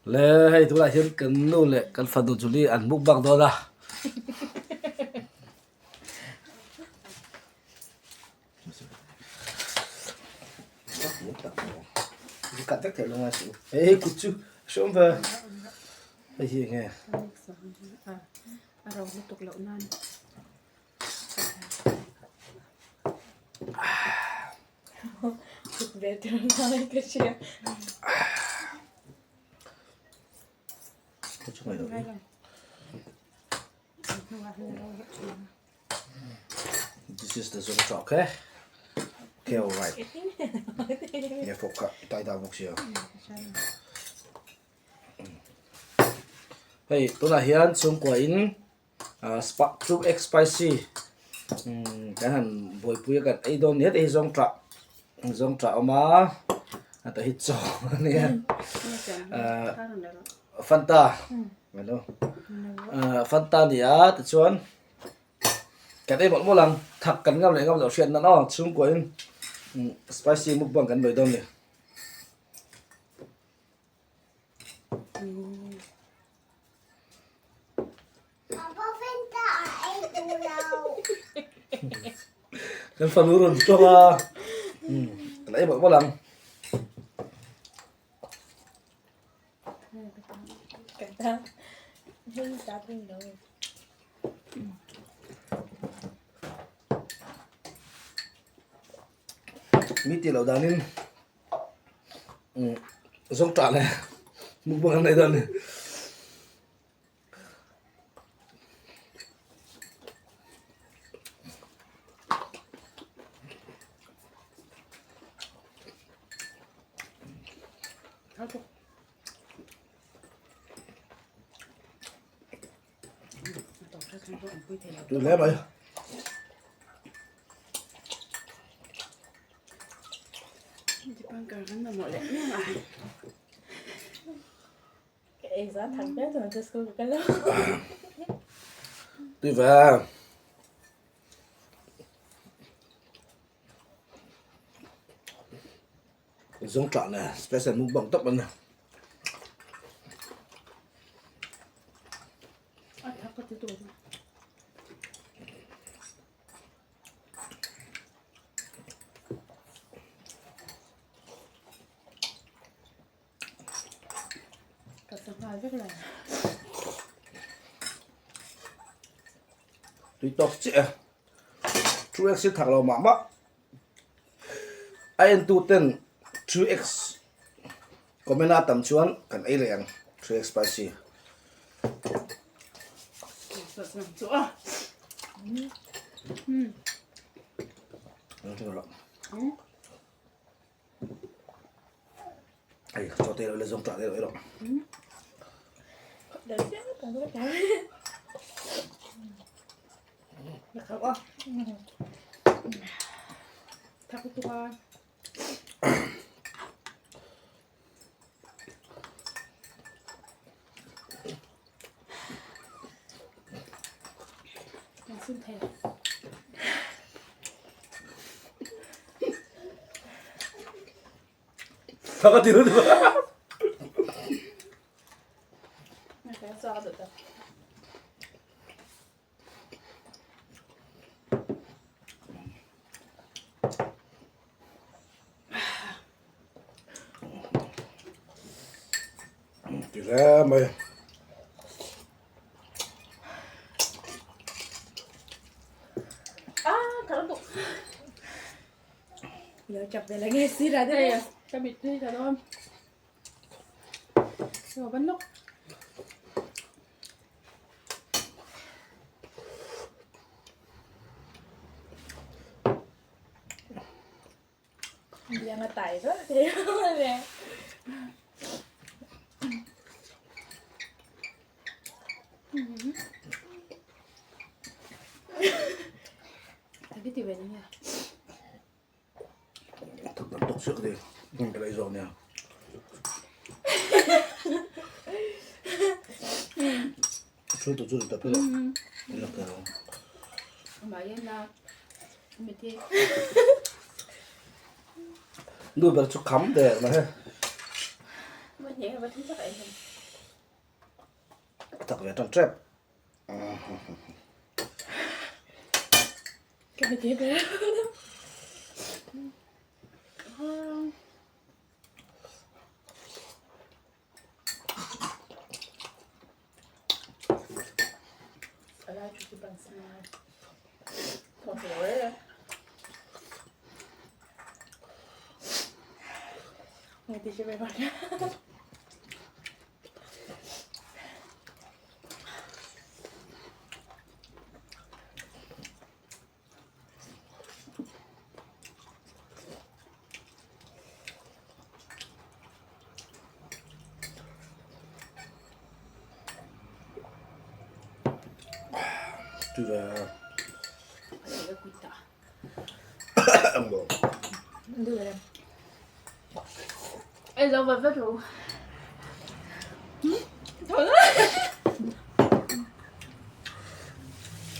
Le hei tunah hian kan nu leh kan fanu Julie an mukbang dawn a. Hei kut chu hreawm ve hei hi enge. A ro lutuk loh nan. This is the zawng okay? Okay, alright. Nge fawk kha i tai dan bawk sia. Hei, tunah hian chhungkua in Two egg spicy kan han buaipui a kan ei dawn ni heti hi zawng tah zawng tah a awm a heta hi chaw a nia ahh fanta hello ahh fanta a ni a tichuan kan ei mawlh mawlh ang thak kan ngam leh ngam loh hriat nan aw chhungkua in spicy mukbang kan buai dawn a ni. Kan fanu rawn tawng a kan ei mawlh mawlh ang. Mi tih loh danin zawng tah leh mukbang an nei dawn a ni. Tui hle mai. Tui ve. Zawng tah nè special mukbang tawp an ni. Tui tawk chiah e. 2x hi thak lo mah mah. A entu ten 3x comment a tam chuan kan ei leh ang 3x spicy. Ei chaw te lo le zawng tah te lo ei rawh. Thak a ti lut Ti hle mai. Thak tam tawk chiah ka ti ka la ei zawk nia. Chhung tur chu ri tawp ila ila ka lo. Nu ber chu kham der mai he. A tak ve tan tep. Tui ve.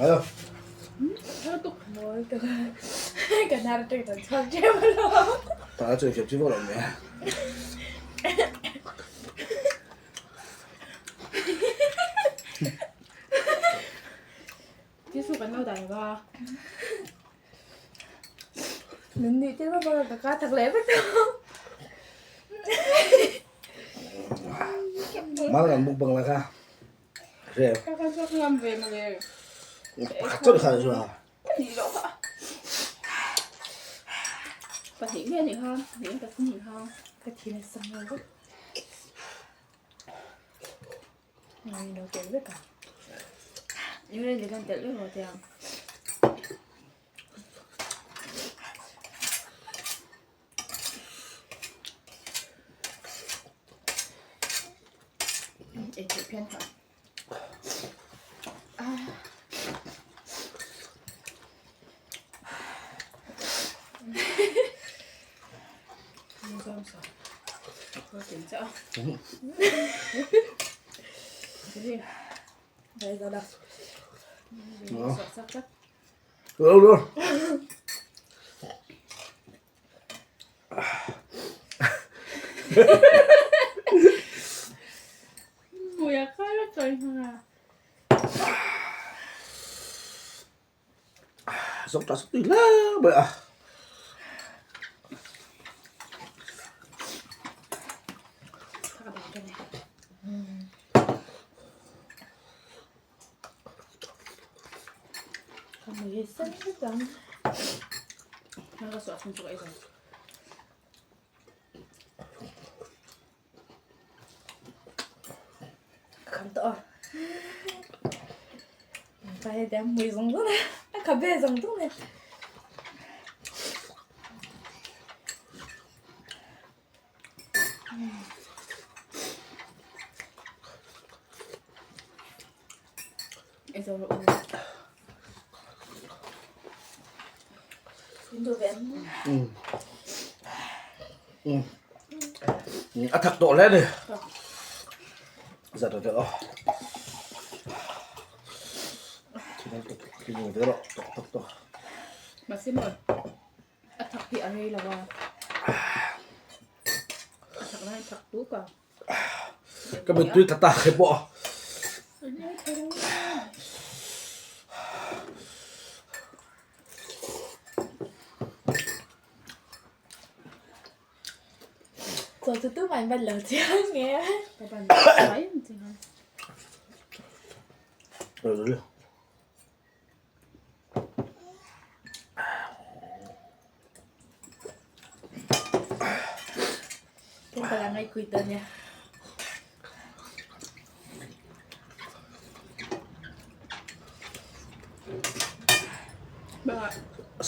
Ayo. Ta chu chu chu lo me. Mal kan mukbang la kha. Re. Pakhat chauh kha chu a. Rồi rồi. Zawng tah chu tui hle mai a. A thak tawh hle a ni. Zat rawh aw. Thil ve rawh tawk tawk tawk. Mahse maw a thak hi a rei lo a. A thak lai thak tuk a. Ka mittui tla tak hi pawh.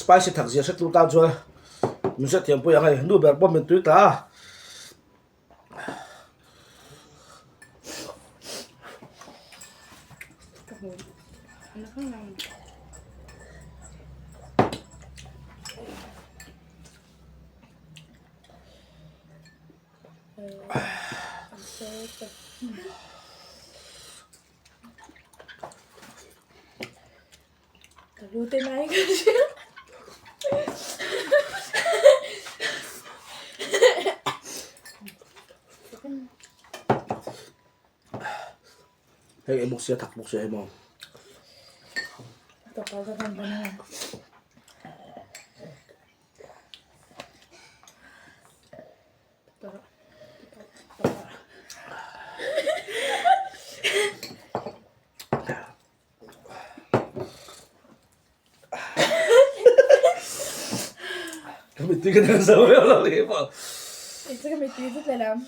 Spicy thak zia hretu tan chuan min hrethiam pui ang hei nu ber pawh min tui ta a. Hei ei bawk sia thak bawk sia hei maw. Ka mittui ka tel zo viau lo hle maw. Kei chu ka mittui zet leh lam.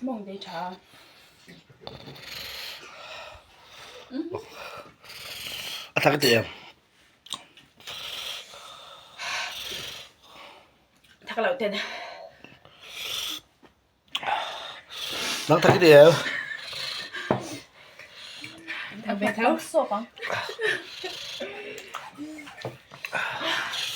Mawng dei tha. A thak ti em? Thak lo ten. Nang thak ti em? Thak ve tho. Sawp ang.